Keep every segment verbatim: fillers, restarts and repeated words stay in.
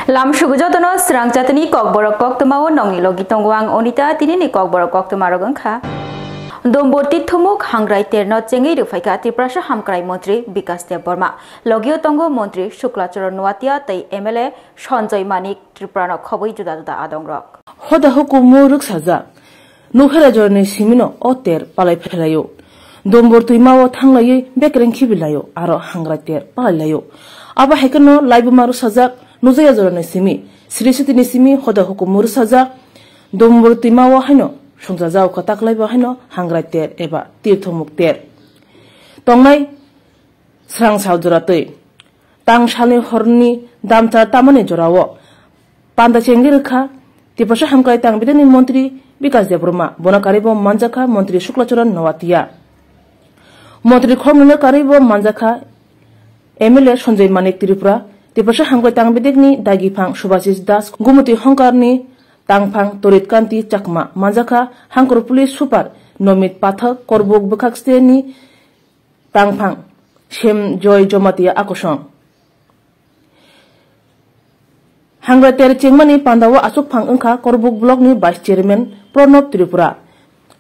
Lam sugu jotono srang chatini kokborok koktwmao nongni logi tongo ang Onita. Tinini kokborok koktwmarok wngkha: Dombor Tirthumuk hangrai terno chengwi rwphaikha Tiprasa hamkrai montri Bikas Debbarma. Logio tongo montri Shukla Charan Noatia tei M L A Sanjoy Manik Tripurano khobwi juda juda adongrok. Hoda hukumu rwksajak. Nukhera jorani simino o ter palai phelaio. Dombor twimao thanglaiwi bekreng khibilaio, aro hangrai ter palailaio. Abo hai kheno laibuma rwsajak nujaya jorani simi, Sri Sitini simi hoda hukumu rwsajak. Dombor twimao haino songchajao kwtaklaibo haino hangrai ter eba tirthumuk ter. Tongnai srang sal jora twi. Tang salni horni damchar tamani jorao panda chengwi rwkha Tiprasa hamkrai tang bidini montri Bikas Debbarma, bono karwibo manjakha montri Shukla Charan Noatia. Montri khoroknwino karwibo manjakha M L A Sanjoy Manik Tripura, Tiprasa hamkrai tang bidikni dagiphang Subhasis Das, Gumuti Hongkarni tangphang Torit Kanti Chakma, manjakha Hangkor Police Super Nomit Pathak, Korbuk bwkhak steni tangphang Sem Joy Jomatia Akosong. Hangrai ter chengmani pandao achukphang wngkha Korbuk Blockni Vice Chairman Pranab Tripura.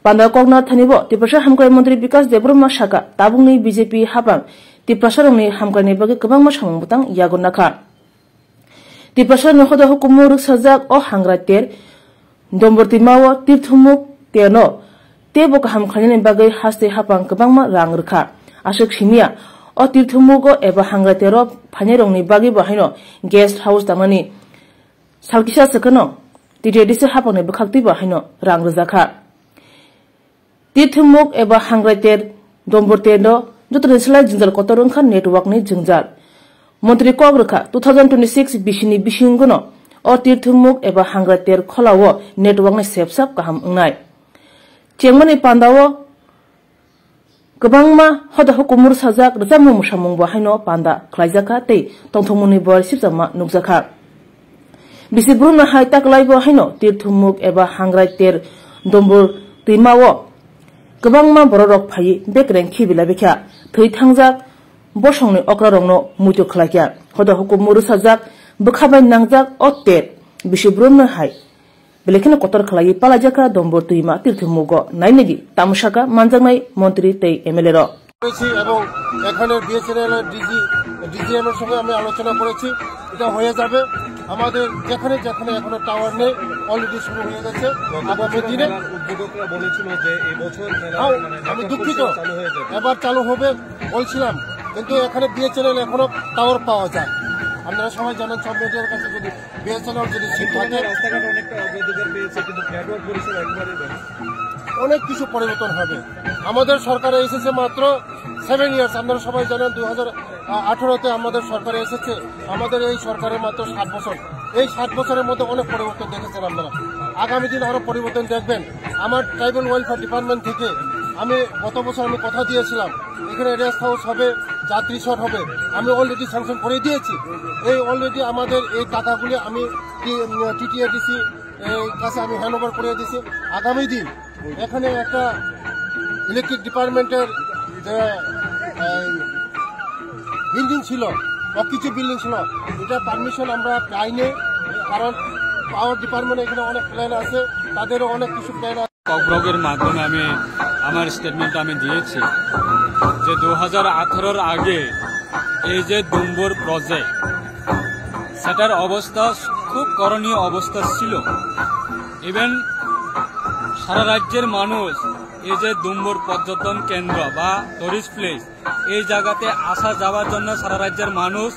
Pandao kokna thanibo Tiprasa hamkrai montri Bikas Debbarma saka, tabukni B J P hapang Tiprasarokni hamkraini bagwi kwbangma samung bwtang yago nakha. Tiprasarokni hoda hukumu rwksajak o hangrai ter Dombor twimao tirthumuk terno teibo kaham khlainani bagwi haste hapang kwbangma rang rwkha. Aswk simiya, o tirthumugo eba hangrai tero phainairokni bagwibo haino guest house tangnani salkisa swkano T T A D C hapangni bwkhaktwibo haino rang rwjakha. Tirthumuk eba hangrai ter, dombor terno jotoni slai jwngjal kotor wngkha networkni jwngjal. Montri kok rwkha, two thousand twenty-six bisini bisingono o tirthumuk eba hangrai ter kholao networkni sepsap kaham wngnai. Chengmani pandao kwbangma hoda hukumu rwsajak, rwchapmung mwsamungbo haino panda khlaijakha tei tongthokmungni boi sipjakma nukjakha. Bisi brumno hai taklaibo haino tirthumuk eba hangrai ter dombor twimao kwbangma bororok phaiwi bekreng khibilaibikha, thwi thangjak bosongni okrarokno muitu khlaikha. Hoda hukumu rwsajak, bwkha bai nangjak o ter bisi brumno hai belai kheno kotor khlaiwi palaijakha dombor twima tirthumugo. Nainidi tamosaka manjaknai montri tei M L A rok. করেছি এবং এখানে বিএসএনএল এর DG, DGM এর সঙ্গে আমি আলোচনা করেছি, এটা হয়ে যাবে। আমাদের যেখানে যেখানে এখনো টাওয়ার নেই, অলরেডি শুরু হয়ে গেছে। আগামী দিনে উদ্বোধকরা বলেছিল যে এই বছর মেলা, হ্যাঁ, মানে, আমি দুঃখিত। চালু হয়ে যাবে। এবার চালু হবে বলছিলাম, কিন্তু এখানে বিএসএনএল এখনো টাওয়ার পাওয়া যায়। আপনারা সবাই জানেন, সব মিডিয়ার কাছে যদি বিএসএনএল যদি সিম থাকে, রাস্তাঘাট অনেকটা অগ্রাধিকার পেয়েছে, কিন্তু নেটওয়ার্ক পরিষেবা একবারেই নেই। অনেক কিছু পরিবর্তন হবে। আমাদের সরকারে এসেছে মাত্র সেভেন ইয়ার্স, আপনারা সবাই জানেন, দুই হাজার আঠারোতে আমাদের সরকারে এসেছে। আমাদের এই সরকারের মাত্র সাত বছর। এই সাত বছরের মধ্যে অনেক পরিবর্তন দেখেছেন আপনারা, আগামী দিন আরো পরিবর্তন দেখবেন। আমার ট্রাইবাল ওয়েলফেয়ার ডিপার্টমেন্ট থেকে আমি গত বছর আমি কথা দিয়েছিলাম, এখানে রেস্ট হাউস হবে, যাত্রী শট হবে, আমি অলরেডি স্যাংশন করে দিয়েছি। এই অলরেডি আমাদের এই টাকাগুলি আমি টিটিএডিসি কাছে আমি হ্যান্ড ওভার করে দিয়েছি। আগামী দিন এখানে একটা ইলেকট্রিক ডিপার্টমেন্টের যে বিল্ডিং ছিল, অকিচু বিল্ডিং ছিল, এটা পারমিশন আমরা পাইনি, কারণ পাওয়ার ডিপার্টমেন্ট এখানে অনেক প্ল্যান আছে, তাদেরও অনেক কিছু প্ল্যান আছে। ককব্রকের মাধ্যমে আমি আমার স্টেটমেন্ট আমি দিয়েছি যে দু হাজার আঠারোর আগে এই যে ডুম্বুর প্রজেক্ট, সেটার অবস্থা খুব করণীয় অবস্থা ছিল। ইভেন সারা রাজ্যের মানুষ এই যে ডুম্বুর পর্যটন কেন্দ্র বা টুরিস্ট প্লেস, এই জায়গাতে আসা যাওয়ার জন্য সারা রাজ্যের মানুষ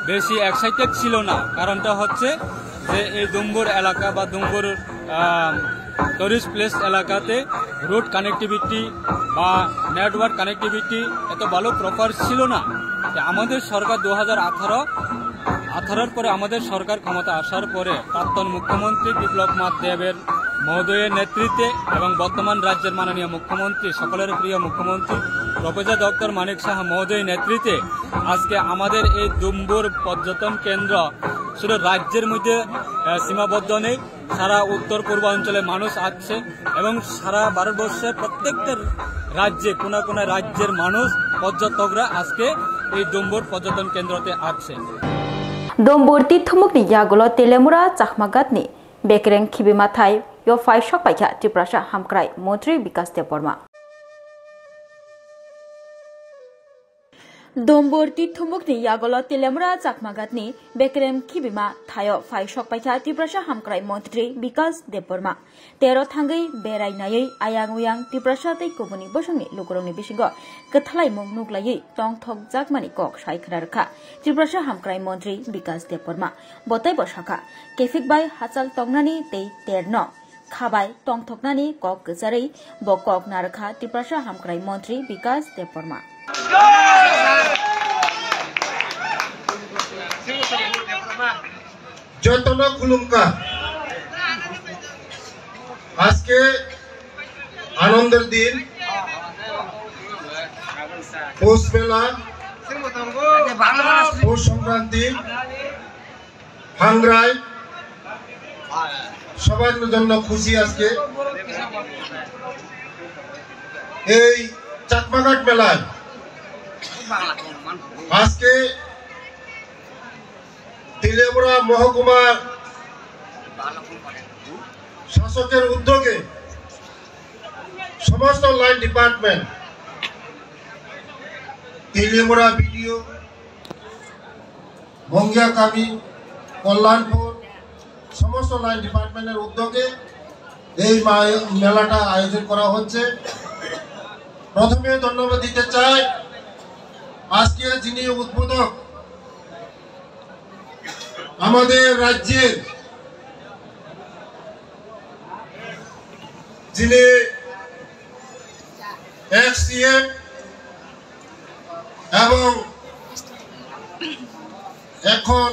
বেশি এক্সাইটেড ছিল না। কারণটা হচ্ছে যে এই ডুম্বুর এলাকা বা ডুম্বুর টুরিস্ট প্লেস এলাকাতে রোড কানেক্টিভিটি বা নেটওয়ার্ক কানেক্টিভিটি এত ভালো প্রপার ছিল না। তো আমাদের সরকার দু হাজার আঠারো আঠারোর পরে আমাদের সরকার ক্ষমতা আসার পরে প্রাক্তন মুখ্যমন্ত্রী বিপ্লব কুমার দেবের মহোদয়ের নেতৃত্বে এবং বর্তমান রাজ্যের মাননীয় মুখ্যমন্ত্রী, সকলের প্রিয় মুখ্যমন্ত্রী প্রফেসর ডক্টর মানিক সাহা মহোদয়ের নেতৃত্বে আজকে আমাদের এই ডুম্বুর পর্যটন কেন্দ্র শুধু রাজ্যের মধ্যে, আহ, সীমাবদ্ধ নেই, সারা উত্তর পূর্বাঞ্চলে মানুষ আসছে এবং সারা ভারতবর্ষের প্রত্যেকটা রাজ্যে, কোনা কোনা রাজ্যের মানুষ, পর্যটকরা আজকে এই ডুম্বুর পর্যটন কেন্দ্রতে আসছে। Dombor Tithumukni yagulo Telemura Chakmagatni bekereng khibima thaio phai sokpaikha Tiprasa Hamkrai Montri Bikas Debbarma. Dombor Tithumukni yagulo Telemura Chakmagatni bekereng khibima thaio phai sokpaikha Tiprasa Hamkrai Montri Bikas Debbarma. Tero thangwi berai naiwi ayang uyang Tiprasa tei kubuni bosongni lukurokni bisingo kwthalaimung nuklaiwi tongthokjakmani kok sai khna rwkha Tiprasa Hamkrai Montri Bikas Debbarma. Bo teibo sakha, kephik bai hachal tongnani tei terno khabai tongthoknani kok kwcharwi bo kok narwkha Tiprasa Hamkrai Montri Bikas Debbarma. Jotono khulumkha. আজকে আনন্দের দিন, পৌষ মেলা, পৌষ সংক্রান্তি, হাঙ্গরাই, সবার জন্য খুশি আজকে। এই চাকমাঘাট মেলায় আজকে তেলিয়ামুড়া মহকুমার শাসকের উদ্যোগে সমস্ত লাইন ডিপার্টমেন্ট, তেলিয়ামুড়া বিডিও, মঙ্গিয়াকামি, কল্যাণপুর, সমস্ত লাইন ডিপার্টমেন্টের উদ্যোগে এই মা-, মেলাটা আয়োজন করা হচ্ছে। প্রথমে ধন্যবাদ দিতে চাই আজকে যিনি উদ্বোধক, আমাদের রাজ্যের যিনি এক্স সিএম এবং এখন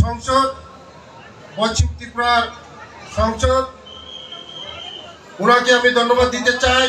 সংসদ, পশ্চিম ত্রিপুরার সংসদ, ওনাকে আমি ধন্যবাদ দিতে চাই।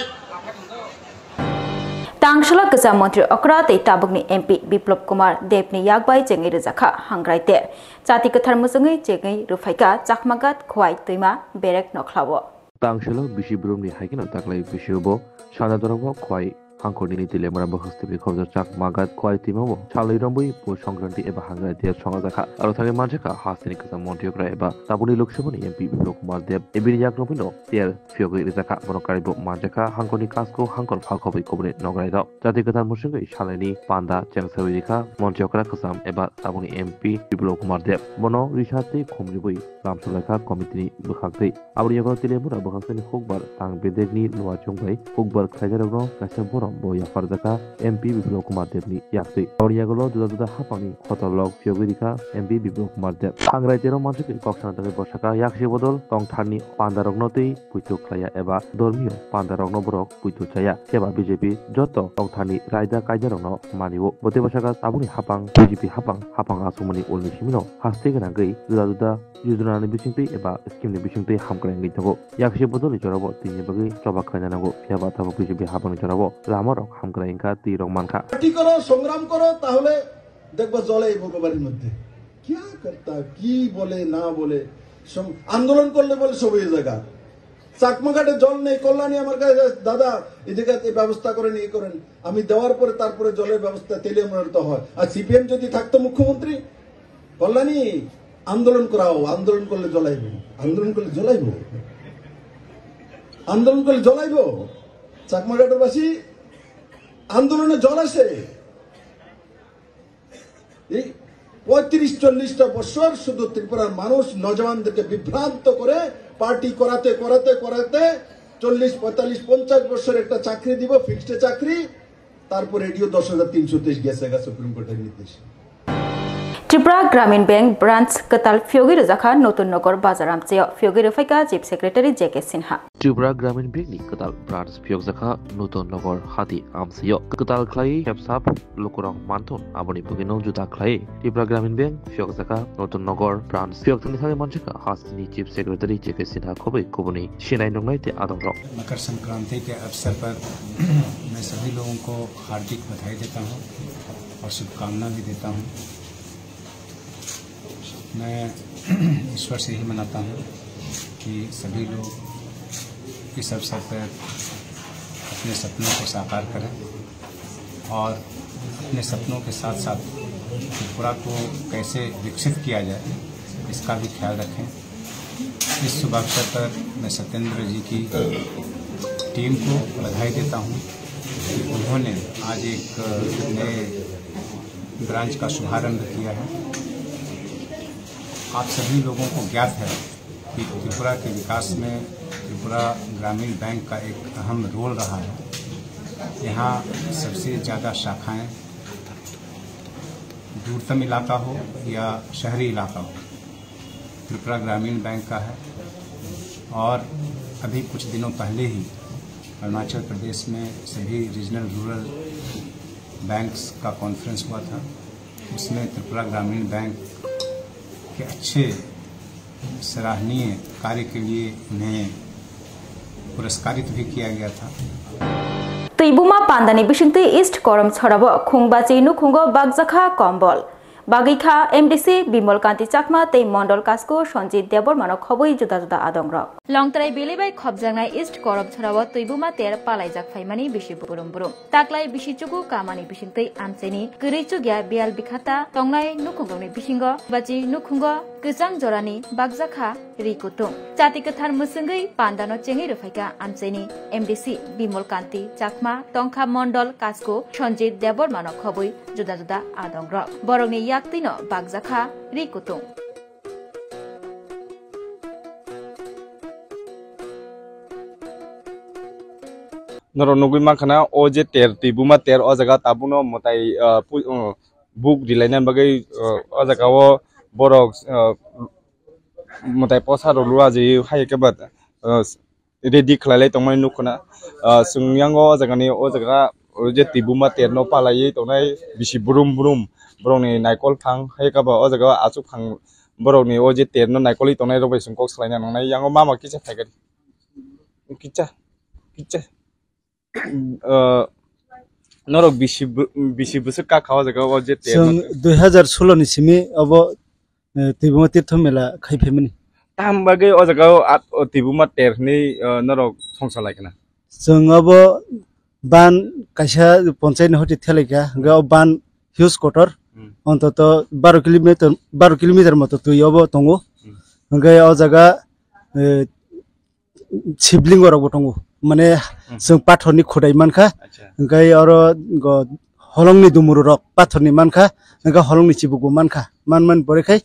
Tangshalo kwcham montri okra tei tabukni M P Biplop Kumar Debni yakbai chengwi rwjakha hangrai ter. Chati kwthar muchungwi chengwi rwphaikha Chakmagat Khowai Twima Berek Nokhlao. Tangshalo bisi brumni hai kheno taklai bisio bo sanda dorabo Khowai hangkhornini Telemura bwkhak stepni khobjak Chakmagat Khowai Twimao salwi rombwi Pus Songkranti eba hangrai ter songajakha. Aro thangwi manjakha hasteni kwcham montri okra eba tabukni Lok Sabhani M P Biplop Kumar Deb ebini yak nokphino ter phiyogwi rwjakha. Bono karwibo manjakha hangkhorni kasko hangkhor phalkhobwi kubuni nograirok. Chati kwthar muchungwi salaini panda chengsawi rikha montri okra kwcham eba tabukni M P Biplop Kumar Deb. Bono risa tei khumriwi lamsolaikha committee-ni bwkhaktwi. Aboni yago Telemura bwkhaktwini hukbar tang bedekni luachung bai hukbar khlaijarokno kaisa borom bo yapharjakha M P Biplop Kumar Debni yaktwi. Aboni yagulo juda juda haphangni khotolrok phiyogwi rikha M P Biplop Kumar Deb. Hangrai tero manjagwi kok sana tangwi bwsakha yaksi bodol tongtharni pandarokno tei puitu khlaiya eba dormiyo pandarokno borok puitu chaya. Phiya ba B J P joto tongtharni raida kaidarokno manio. Bo tei bwsakha tabukni haphang B J P haphang, haphang aswkmani ulni simino haste gwnangwi juda juda yojona ni bisingtwi eba scheme ni bisingtwi hamkrai wngwi tongo. Yaksi bodolni jorabo tini bagwi choba khlaina nango. Phiya ba tabuk B J P haphangni jorabo lama rok hamkrai wngkha, twi rok mankha. Party করো, সংগ্রাম করো, তাহলে দেখবো জ্বলে এই ভোগবাড়ির মধ্যে। क्या करता, কি বলে না বলে, সম-, আন্দোলন করলে বলে সব হয়ে যায়। চাকমাঘাটে জল নেই, কল্যাণী আমার কাছে, "দাদা, এই জায়গাতে ব্যবস্থা করেন, ইয়ে করেন।" আমি দেওয়ার পরে তারপরে জলের ব্যবস্থা তেলিয়ামুড়ার তো হয়। আর সিপিএম যদি থাকতো মুখ্যমন্ত্রী, কল্যাণী, আন্দোলন করাও, আন্দোলন করলে জ্বলাইব, আন্দোলন করলে জ্বলাইব, আন্দোলন করলে জ্বলাইব। চাকমাঘাটবাসী আন্দোলনে জ্বলেছে। এই পঁয়ত্রিশ চল্লিশটা বছর শুধু ত্রিপুরার মানুষ নজওয়ানদেরকে বিভ্রান্ত করে পার্টি করাতে করাতে করাতে চল্লিশ, পঁয়তাল্লিশ, পঞ্চাশ বছর একটা চাকরি দিব, ফিক্সড চাকরি, তারপর রেডিও দশ হাজার তিনশো তেইশ গেছে গা সুপ্রিম কোর্টের নির্দেশ। Tripura Gramin Bank branch kwtal phiyogwi rwjakha Notun Nogor Bazar amchaio, phiyogwi rwphaikha Chief Secretary J K Sinha. Tripura Gramin Bank ni kwtal branch phiyokjakha Notun Nogor hati amchaio. Kwtal khlai khepsap lukurok manthun, aboni bagwino juda khlai Tripura Gramin Bank phiyokjakha Notun Nogor branch. Phiyokthani thani manjakha hasteni Chief Secretary J K Sinha khobwi kubuni sinai nuknai tei adongrok. Makar संक्रांति के अवसर पर मैं सभी लोगों को हार्दिक बधाई देता हूँ और शुभकामना भी देता हूँ। मैं ईश्वर से ही मनाता हूँ कि सभी लोग इस अवसर पर अपने सपनों को साकार करें और अपने सपनों के साथ साथ त्रिपुरा को कैसे विकसित किया जाए, इसका भी ख्याल रखें। इस शुभ अवसर पर मैं सत्येंद्र जी की टीम को बधाई देता हूँ कि उन्होंने आज एक नए ब्रांच का शुभारंभ किया है। आप सभी लोगों को ज्ञात है कि त्रिपुरा के विकास में त्रिपुरा ग्रामीण बैंक का एक अहम रोल रहा है। यहाँ सबसे ज़्यादा शाखाएं दूरतम इलाका हो या शहरी इलाका हो, त्रिपुरा ग्रामीण बैंक का है। और अभी कुछ दिनों पहले ही अरुणाचल प्रदेश में सभी रीजनल रूरल बैंक्स का कॉन्फ्रेंस हुआ था। उसमें त्रिपुरा ग्रामीण बैंक के अच्छे सराहनीय कार्य के लिए उन्हें पुरस्कारित भी किया गया था। Twibuma pandani bisingtwi East Korom Chorabo khungbachi nukhungo bakjakha kombol. Bagwi kha M D C Bimal Kanti Chakma tei Mondol Kasko Sanjit Debbarmano khobwi juda juda adongrok. Longtrai bili bai khobjaknai East Korom Chorabo twibuma ter palaijak phaimani bisi burum burum. Taklai bisi chuku kamani bisingtwi amchaini kwrwi chukya biyal bikhata tongnai nukhukrokni bisingo bachi nukhungo kwchang jorani bakjakha ri kutung. Chati kwthar mwswngwi pandano chengwi rwphaikha amchaini M D C Bimal Kanti Chakma, tongkha Mondol Kasko Sanjit Debbarmano khobwi juda juda adongrok. Borokni yaktwino bakjakha ri kutung. Norok nugwi mankha na, o je ter, twibuma ter, o jaga tabukno mwtai, ah, pu-, oh, buk rilaina bagwi, oh, o jaga o borok, oh, mwtai posa rok lua je hai khe ba, oh, ready khlailai tongmani nukho na. Ah, chwng yango o jaga ni, o jaga o je twibuma ter no palaiwi tongnai bisi brum brum borok ni naikol phang hai khe ba o jaga o aswk phang borok ni o je ter no naikolwi tongnai rok bai chwng kok salaina nangnai. Yango mama kisa phaikha. Kicha, kicha. Ah, norok bisi bw-, bisi bwswk kha o jaga o je ter no. Chwng dui hazar solo ni simi obo, eh, Twibuma Tirtho Mela khai phaimani. Tam bagwi o jaga o at-, o Twibuma ter hwnwi, ah, norok songsa lai khna. Chwng obo ban kaisa ponchai ni hoti thelaikha, hwnkhe o ban huge kotor. Hmm. Ontoto baro kilometer, baro kilometer moto twi obo tongo. Hmm. Hwnkhe o jaga, eh, sibling rok bo tongo, mane, hmm, chwng pathor ni khodai mankha, acha, hwnkhe oro go holong ni dumuru rok pathor ni mankha, hwnkhe holong ni chibuk bo mankha, man man pore khai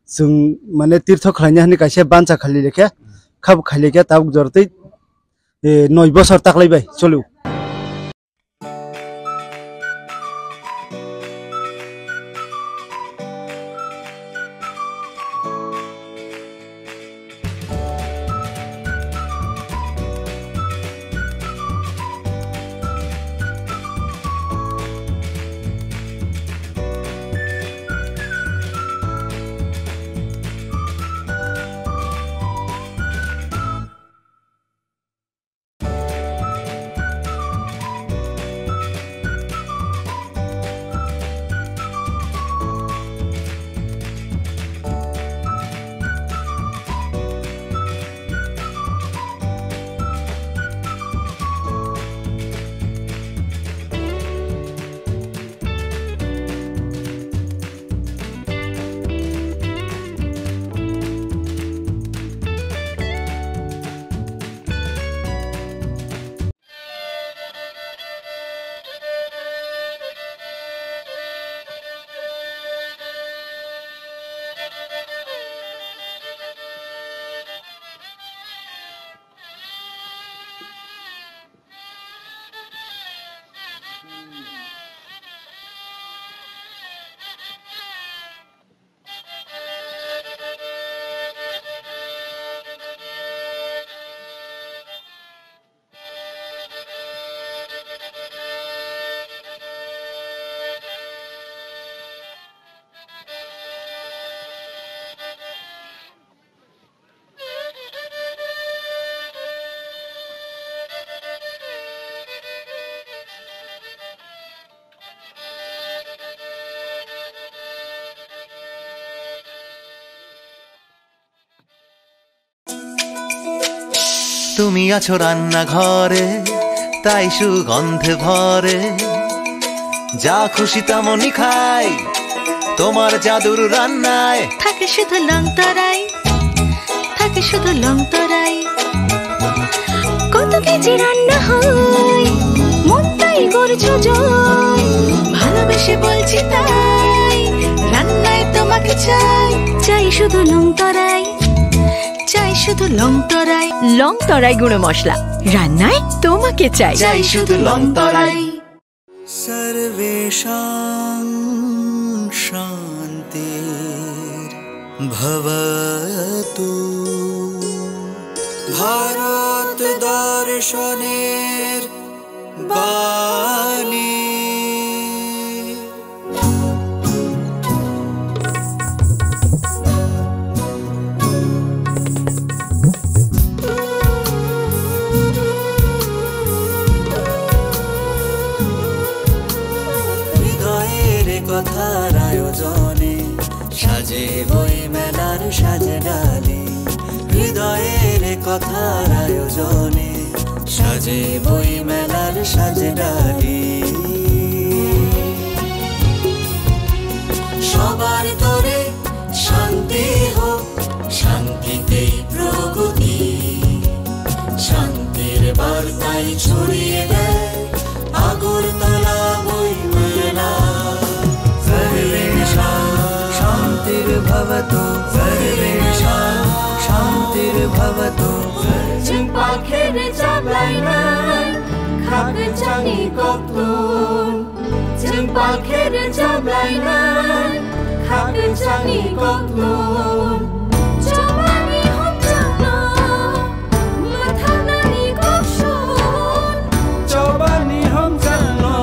chwng mane tirtho khlaina hwnwi kaisa bansa khali lekha, hmm, khabo khai lekha tabuk jor tei, eh, noi bosor taklai bai choliu. তুমি আছো রান্নাঘরে, তাই সুগন্ধে ভরে। যা খুশি তেমনই খাই, তোমার জাদুর রান্নায় থাকে শুধু লং তরাই, থাকে শুধু লং তরাই। কত কেজি রান্না হয়, মনটাই করছো জয়। ভালোবেসে বলছি তাই, রান্নায় তোমাকে চাই, চাই শুধু লং তরাই, চাই শুধু লং তরাই। লং তরাই গুঁড়ো মশলা, রান্নায় তোমাকে চাই। চাই শুধু লং তরাই। सर्वेषां शान्तिर्भवतु। ভারত দর্শনের বাণী। হৃদয়ের কথার আয়োজনে সাজে বই মেলার সাজ ডালি। হৃদয়ের কথার আয়োজনে সাজে বই মেলার সাজ ডালি। সবার তরে শান্তি হোক, শান্তিতেই প্রগতি। শান্তির বার্তাই ছড়িয়ে দেয় আগরতলা বই মেলা। सर्वेषां शान्तिर्भवतु, सर्वेषां शान्तिर्भवतु। Chwng pakhe rwchap lainai, khakchangni koktun. Chwng pakhe rwchap lainai, khakchangni koktun. Chobani homjakno, mwthangnani koksun. Chobani homjakno,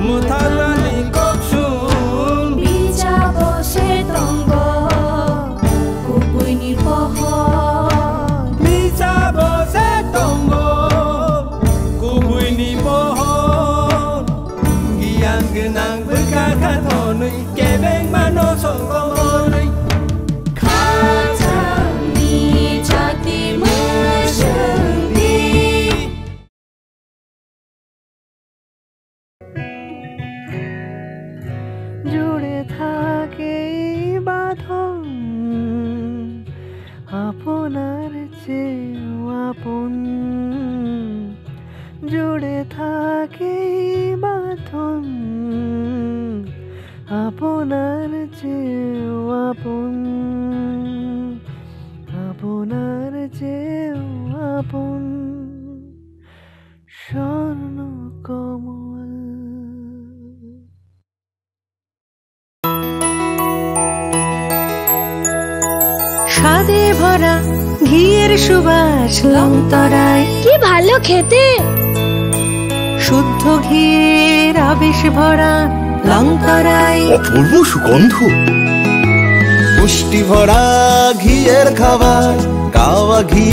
mwthangnani koksun. Bijabo se tongo kubuini pohor. Bijabo se tongo kubuini pohor. Giyan gwnang bwkha kha thonwi, kebengmano songkol hwnwi. Khajangni jati mwswngdi. জুড়ে থাকে এই বাঁধন আপনার চেয়েও আপন। জুড়ে থাকে এই বাঁধন আপনার চেয়েও আপন, আপনার চেয়েও আপন। স্বর্ণ কমল। স্বাদে ভরা ঘিয়ের সুবাস লং তরাই। কি ভালো খেতে। শুদ্ধ ঘিয়ের আবেশ ভরা লং তরাই। অপূর্ব সুগন্ধ। পুষ্টি ভরা ঘিয়ের খাবার, গাওয়া ঘি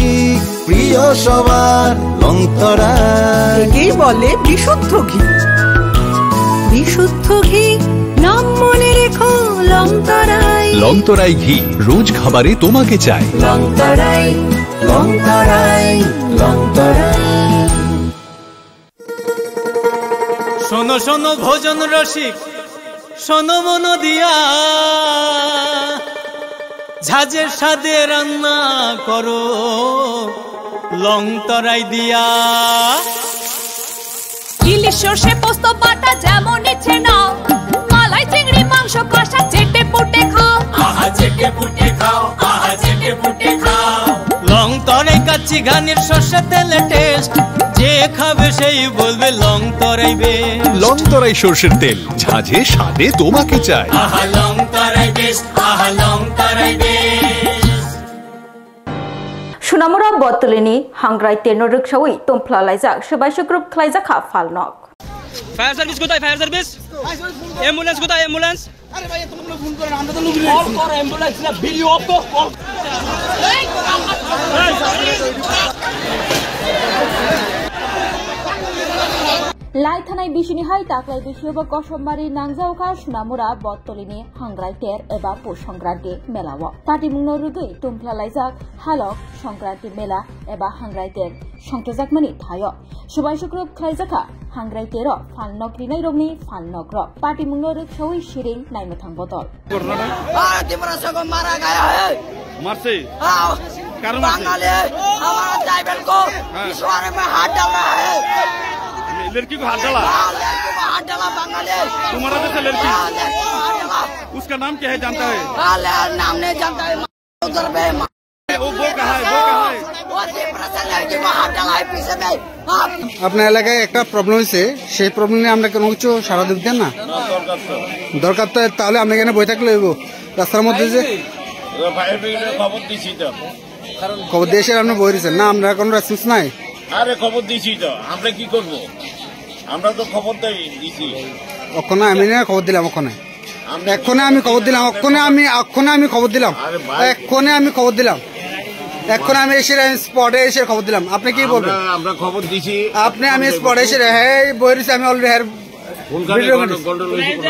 প্রিয় সবার লং তরাই। একেই বলে বিশুদ্ধ ঘি। বিশুদ্ধ ঘি, নাম মনে রেখো লং তরাই। লং তরাই ঘি, রোজ খাবারে তোমাকে চাই। লং তরাই, লং তরাই, লং তরাই। শোনো শোনো ভোজন রসিক, শোনো মন দিয়া, ঝাঁঝের স্বাদে রান্না করো লং তরাই দিয়া। ইলিশ সর্ষে পোস্ত বাটা যেমন ইচ্ছে নাও, মালাই চিংড়ি মাংস কষা চেটে পুটে খাও। আহা চেটে পুটে খাও, আহা চেটে পুটে খাও। লং তরাই কাচ্চি ঘানির সর্ষে তেলে টেস্ট, যে খাবে সেই বলবে লং তরাই বেস্ট। লং তরাই সর্ষের তেল, ঝাঁঝে স্বাদে তোমাকে চাই। আহা লং তরাই বেস্ট, আহা লং তরাই best. Sonamura Botolini hangrai terno rwksawi tongphla laijak, swbaisuk group khlaijak kha phalnok. Fire service কোথায়? Fire service? Ambulance কোথায়? Ambulance? আরে ভাই, এত লোক ফোন করেন, আমরা তো লোক নেই। কল কর, অ্যাম্বুলেন্স না, ভিডিও অফ কর, call. Lai thanai bisini hai taklai bisio bo kosom bari nangjao kha Sunamura Bottolini Hangrai Ter eba Pus Songkranti melao. Patimungno rwgwi tungphla laijak halok Songkranti mela eba Hangrai Ter songtojakmani thaio. Subai sukrub khlaijakha Hangrai Tero phalnok rinairokni phalnokrok. Patimungno rwksaui siring naimwthang botol. हाँ, तिम्रा सबको मारा गया है। मारसे? हाँ। कारण से? बंगाली, हमारा ट्राइबल को हाँ। पिछवाड़े में हाथ डाल रहा है। लड़की को हाथ डाला? हाँ, लड़की को हाथ डाला बंगाली। तुम्हारा जैसा लड़की? हाँ, लड़की को हाथ डाला। उसका नाम क्या है, जानता है? हाँ, ले-, नाम नहीं जानता है। उधर पे वो, वो कहाँ है? वो कहाँ है? वो तिम्रा से लड़की को हाथ डाला है पीछे में। हाँ। আপনার এলাকায় একটা প্রবলেম হয়েছে, সেই প্রবলেম নিয়ে আমরা কোনো কিছু সারা দিবেন না? দরকার তো। দরকার তো, তাহলে আমরা এখানে বই থাকলে হইব? রাস্তার মধ্যে যে এরা ফায়ার ব্রিগেডে খবর দিছি তো। খবর দিয়ে এসে আপনি বই রয়েছেন না, আমরা কোনো রেসপন্স নাই। আরে খবর দিছি তো, আমরা কি করব? আমরা তো খবর দেই, দিছি। ওখানে আমি না খবর দিলাম, ওখানে। আমরা এক্ষণে আমি খবর দিলাম, এক্ষণে আমি, এক্ষণে আমি খবর দিলাম। আরে ভাই। এক্ষণে আমি খবর দিলাম। এক্ষণে আমি এসে, আমি স্পটে এসে খবর দিলাম। আপনি কি বলবেন? আমরা, আমরা খবর দিছি। আপনি, আমি স্পটে এসে, হ্যাঁ, বই রয়েছে, আমি অলরেডি হ্যাঁ, কোন কারণে ভিডিও গন্ডগোল হয়েছে, কোন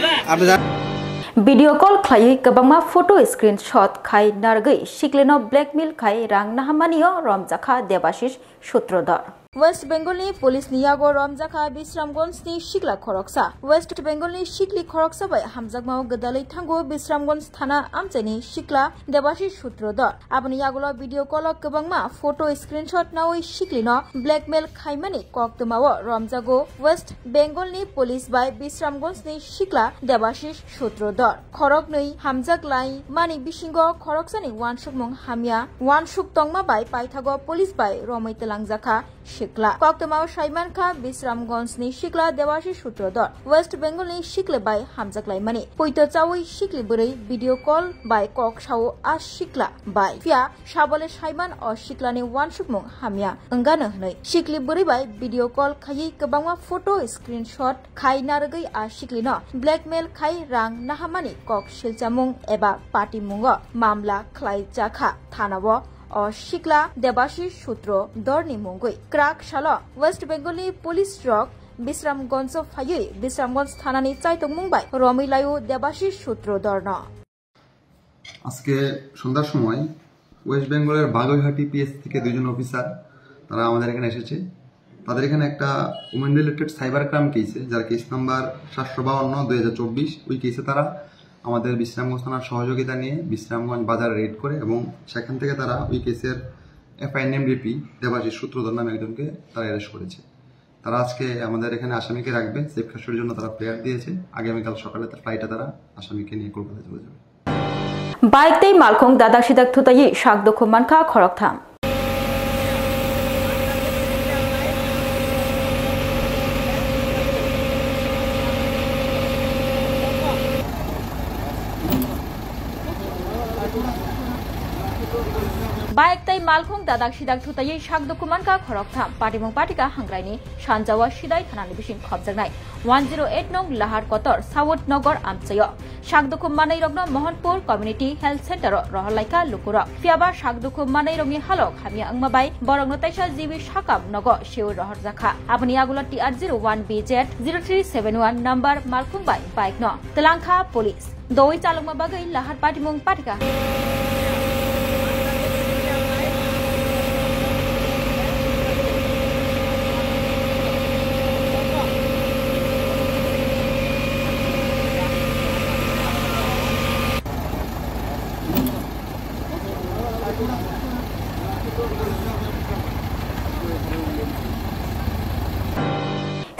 না? আপনি জান- Video call khlaiwi kwbangma photo screenshot khai narwgwi siklino blackmail khai rang nahamanio romjakha Debashish Sutrodor. West Bengal ni police ni yago romjakha Bisramganj ni sikla khoroksa. West Bengal ni sikli khoroksa bai hamjakmao gwdalwi thango Bisramganj thana amchaini sikla Debashish Sutrodor. Aboni yagulo video call o kwbangma photo screenshot nawi siklino blackmail khaimani koktwmao romjago West Bengal ni police bai Bisramganj ni sikla Debashish Sutrodor. Khoroknwi hamjak lai mani bisingo khoroksani wansukmung hamya, wansuk tongma bai paithago police bai romwi twlangjakha sikla. Koktwmao saimankha Bisramganj ni sikla Debashish Sutrodor West Bengal ni sikla bai hamjak laimani. Poito chawi sikli bwrwi video call bai kok sao a sikla bai. Phiya sabole saiman o siklani wansukmung hamya wngano hwnwi sikli bwrwi bai video call khaiwi kwbangma photo screenshot khai narwgwi a siklino blackmail khai rang nahamani kok silchamung eba patimungo mamla khlaijakha thanao. O sikla Debashish Sutrodorni mungwi kwrak salo West Bengal ni police rok Bisramganjo phaiwi Bisramganj thanani chaitokmung bai romwi laio Debashish Sutrodorno. আজকে সন্ধ্যার সময় ওয়েস্ট বেঙ্গলের বাগুইহাটি পিএস থেকে দুইজন অফিসার, তারা আমাদের এখানে এসেছে। তাদের এখানে একটা উমেন রিলেটেড সাইবার ক্রাইম কেসে, যার কেস নাম্বার সাতশো বাউান্ন দুই হাজার চব্বিশ, ওই কেসে তারা আমাদের বিশ্রামগঞ্জ থানার সহযোগিতা নিয়ে বিশ্রামগঞ্জ বাজারে রেড করে এবং সেখান থেকে তারা ওই কেসের এফআইআর নেম রিপি দেবাশিস সূত্রধর নামে একজনকে তারা অ্যারেস্ট করেছে। তারা আজকে আমাদের এখানে আসামিকে রাখবে, সেফ কাস্টডির জন্য তারা প্রেয়ার দিয়েছে। আগামীকাল সকালে তার ফ্লাইটে তারা আসামিকে নিয়ে কলকাতা চলে যাবে। Bike tei malkhung dadak sidak thutaiwi sak dukhu mankha khoroktham. Bike tei malkhung dadak sidak thutaiwi sak dukhu mankha khoroktham. Patimung patikha Hangraini sanjao Sidai thanani bising khopjaknai one zero eight nong Lahar Kotor South Nogor amchaio. Sak dukhu manwi rokno Mohanpur Community Health Center o rohor laikha lukurok. Phiyaba sak dukhu manwi rokni halok hamya wngma bai borokno taisa G B sakam nogo seui rohorjakha. Aboni yagulo T R zero one B Z zero three seven one number malkhung bai bike no twlangkha police. Doi chalokma bagwi Lahar patimung patikha.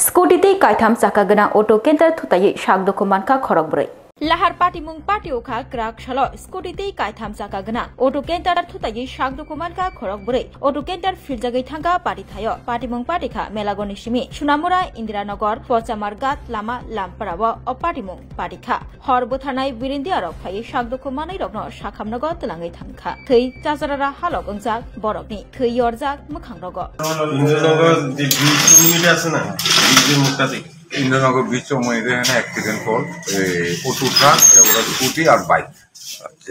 Scooty tei kaitham chaka gwnang auto canter thutaiwi sak dukhu mankha khorok bwrwi. Lahar patimung pati ukha kwrak salo scooty tei kaitham chaka gwnang auto canter thutaiwi sak dukhu mankha khorok bwrwi. Auto canter philjagwi thangkha pati thaio. Patimung pati kha Melagoni simi Sunamura, Indiranagar, Pochamargat lama Lamparao o patimung pati kha. Hor bwtharnai birindiarok phaiwi sak dukhu manwi rokno sakhamnogo twlangwi thangkha. Thwi chajarara halok wngjak borokni. Thwi yorjak mwkhangrogo. Indranagar যে bridge community আছে না, ব্রিজের মুখটা দেখি। ইন্দ্রনগর ব্রিজ সময় এখানে অ্যাক্সিডেন্ট হল, এই, অটো ট্রাক, এবার স্কুটি আর বাইক।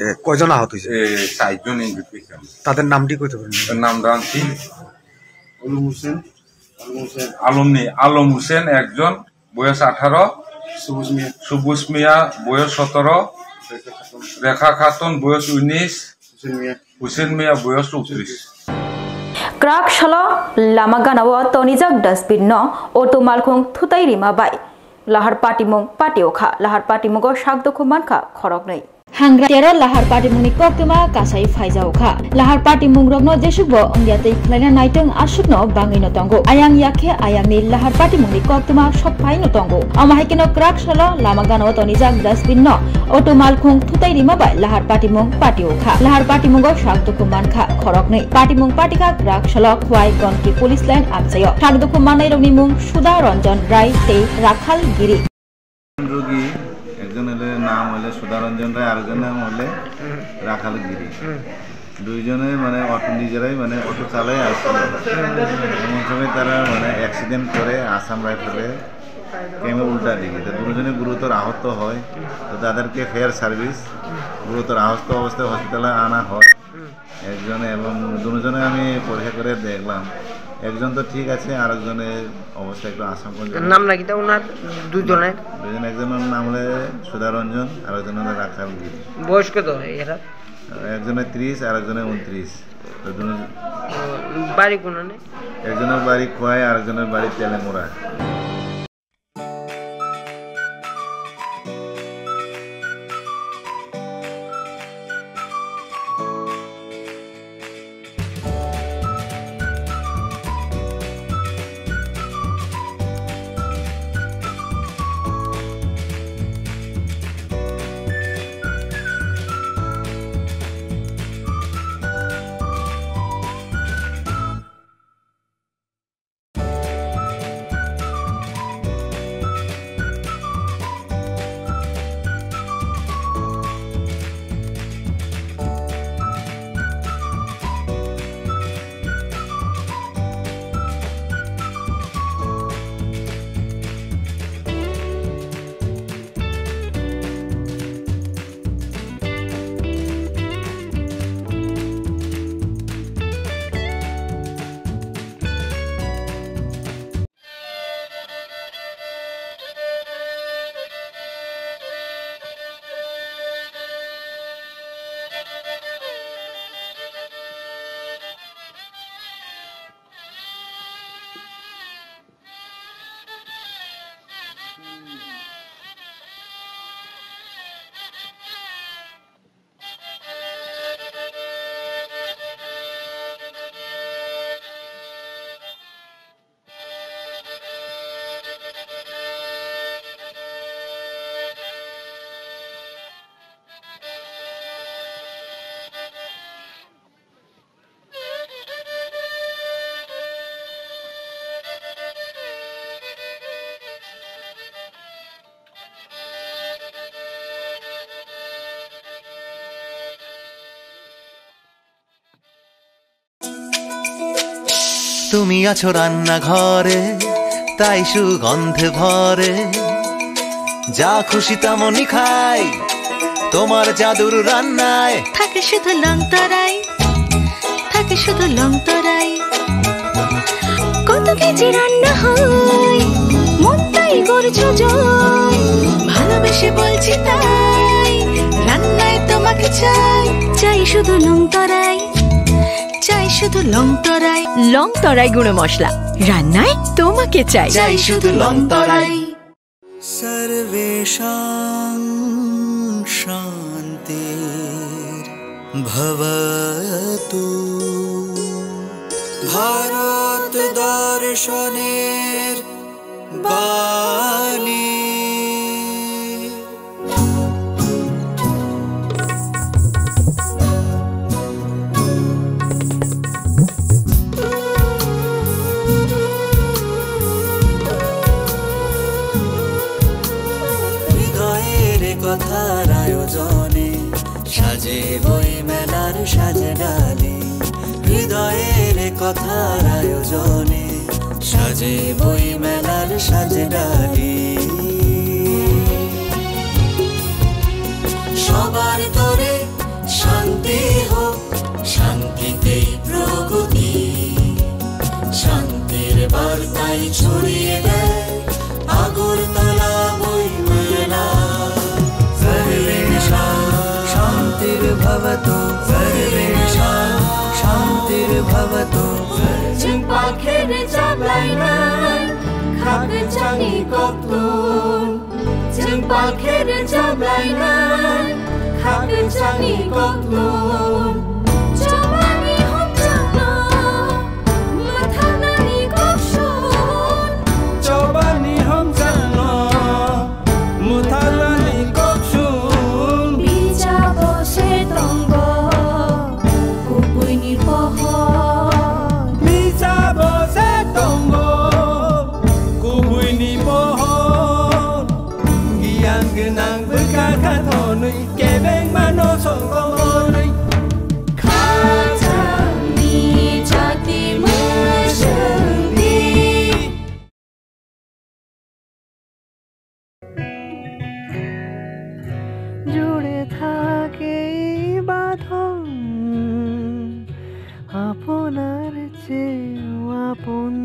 এ, কয়জন আহত হয়েছে? এ, চারজন ইনজুর্ড হয়েছে। তাদের নামটি কইতে পারেন? নাম রানছি। অনু হোসেন। আলম হোসেন। আলম নেই, আলম হোসেন একজন, বয়স আঠারো। সবুজ মিয়া। সবুজ মিয়া, বয়স সতেরো। রেখা খাতুন। রেখা খাতুন, বয়স উনিশ। হোসেন মিয়া। হোসেন মিয়া, বয়স চৌত্রিশ। Kwrak salo lama gana o tonijak dustbin no auto malkhung thutai rima bai lahar patimung pati o kha. Lahar patimungo sak dukhu mankha khoroknwi. Hangra tero lahar patimungni koktwma kasai phaijao kha. Lahar patimung rokno jesukbo wngya twi khlaina naitwng aswkno bangwino tongo. Ayang yakhe ayangni lahar patimungni koktwma sok phaino tongo. Omo hai kheno kwrak salo lama gana o tonijak dustbin no auto malkhung thutai rima bai lahar patimung pati o kha. Lahar patimungo sak dukhu mankha khoroknwi. Patimung patikha kwrak salo Khwai Gonki police line amchaio. Sak dukhu mannairokni mung Sudha Ranjan Rai tei Rakhal Giri. রোগী একজন হলে নাম হলে সুধারঞ্জন রায়, আরেকজন নাম হলে রাখাল গিরি। দুইজনে মানে অটো নিজেরাই মানে অটো চালাই আসছিল। এমন সময় তারা মানে অ্যাক্সিডেন্ট করে আসাম রাইফেলে ক্যাম্পে উল্টা দিকে। তো দুজনে গুরুতর আহত হয়। তো তাদেরকে ফেয়ার সার্ভিস গুরুতর আহত অবস্থায় হসপিটালে আনা হয়। একজনে এবং দুজনে আমি পরীক্ষা করে দেখলাম, একজন তো ঠিক আছে, আরেকজনের অবস্থা একটু আশঙ্কাজনক। নাম নাকি তা ওনার দুজনের? দুজন, একজনের নাম হলে সুধারঞ্জন, আরেকজন হলে রাখাল গিরি। বয়স কত এরা? একজনের ত্রিশ, আরেকজনের ঊনত্রিশ। তো দুজন ও, বাড়ি কোন? একজনের বাড়ি খোয়াই, আরেকজনের বাড়ি তেলেমুড়া। তুমি আছো রান্নাঘরে, তাই সুগন্ধে ভরে। যা খুশি তেমনই খাই, তোমার জাদুর রান্নায়। থাকে শুধু লং তরাই, থাকে শুধু লং তরাই। কত কেজি রান্না হয়, মনটাই করছো জয়। ভালোবেসে বলছি তাই, রান্নায় তোমাকে চাই। চাই শুধু লং তরাই, চাই শুধু লং তরাই। লং তরাই গুঁড়ো মশলা, রান্নায় তোমাকে চাই। চাই শুধু লং তরাই। सर्वेषां शान्तिर्भवतु। ভারত দর্শনের বাণী। হৃদয়ের কথার আয়োজনে সাজে বই মেলার সাজ ডালি। হৃদয়ের কথার আয়োজনে সাজে বই মেলার সাজ ডালি। সবার তরে শান্তি হোক, শান্তিতেই প্রগতি। শান্তির বার্তা ছড়িয়ে দেয় আগরতলা বই মেলা। সর্বেষাং শান্তির্ভবতু, সর্বেষাং শান্তির্ভবতু। Chwng palkhe rwchap lainai khakchangni koktun. Chwng palkhe rwchap lainai khakchangni koktun. Chobani homjakno mwthangnani kok sun. Chobani homjakno mwthangnani kok sun. Bijabo se tongo kubuini pohor. Bijabo se tongo kubuini pohor. Giyan gwnang bwkha kha thonwi, kebengmano songkol hwnwi. Khajangni jati mwswngdi. জুড়ে থাকে এই বাঁধন আপনার চেয়েও আপন।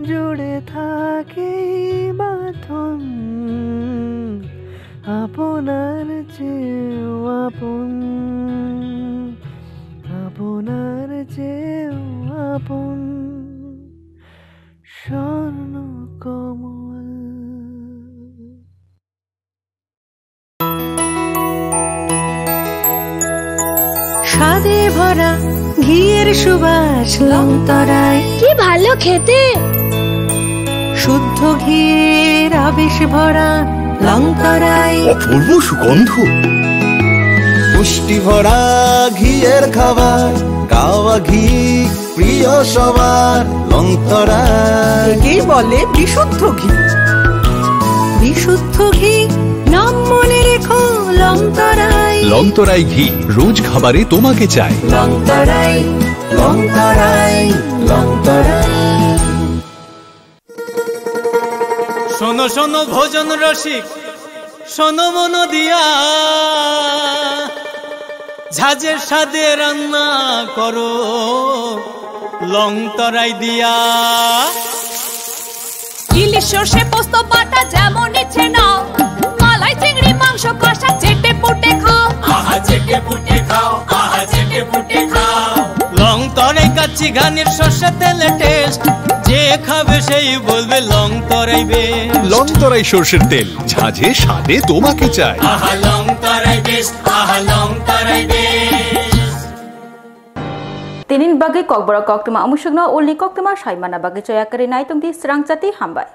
জুড়ে থাকে এই বাঁধন আপনার চেয়েও আপন, আপনার চেয়েও আপন। স্বর্ণ কমল। স্বাদে ভরা ঘিয়ের সুবাস লংতরাই। কি ভালো খেতে! শুদ্ধ ঘিয়ের আবেশ ভরা লংতরাই। অপূর্ব সুগন্ধ। পুষ্টি ভরা ঘিয়ের খাবার, গাওয়া ঘি প্রিয় সবার, লংতরাই। একেই বলে বিশুদ্ধ ঘি। বিশুদ্ধ ঘি, নাম মনে রেখো, লংতরাই। লংতরাই ঘি, রোজ খাবারে তোমাকে চাই। লংতরাই, লংতরাই, লংতরাই। শোনো শোনো ভোজন রসিক, শোনো মন দিয়া, ঝাঁঝের স্বাদে রান্না করো লং তরাই দিয়া। ইলিশ সর্ষে পোস্ত বাটা যেমন ইচ্ছে নাও, মালাই চিংড়ি মাংস কষা চেটে পুটে খাও। আহা চেটে পুটে খাও, আহা চেটে পুটে খাও। লং তরাই কাচ্চি ঘানির সর্ষে তেলে টেস্ট, যে খাবে সেই বলবে লং তরাই বেস্ট। লং তরাই সর্ষের তেল, ঝাঁঝে স্বাদে তোমাকে চাই। আহা লং তরাই বেস্ট, আহা লং তরাই best. Tinin bagwi kokborok koktwma omusukno ulni koktwma saimana bagwi choya kwrwi nai tongdi srangchati hambai.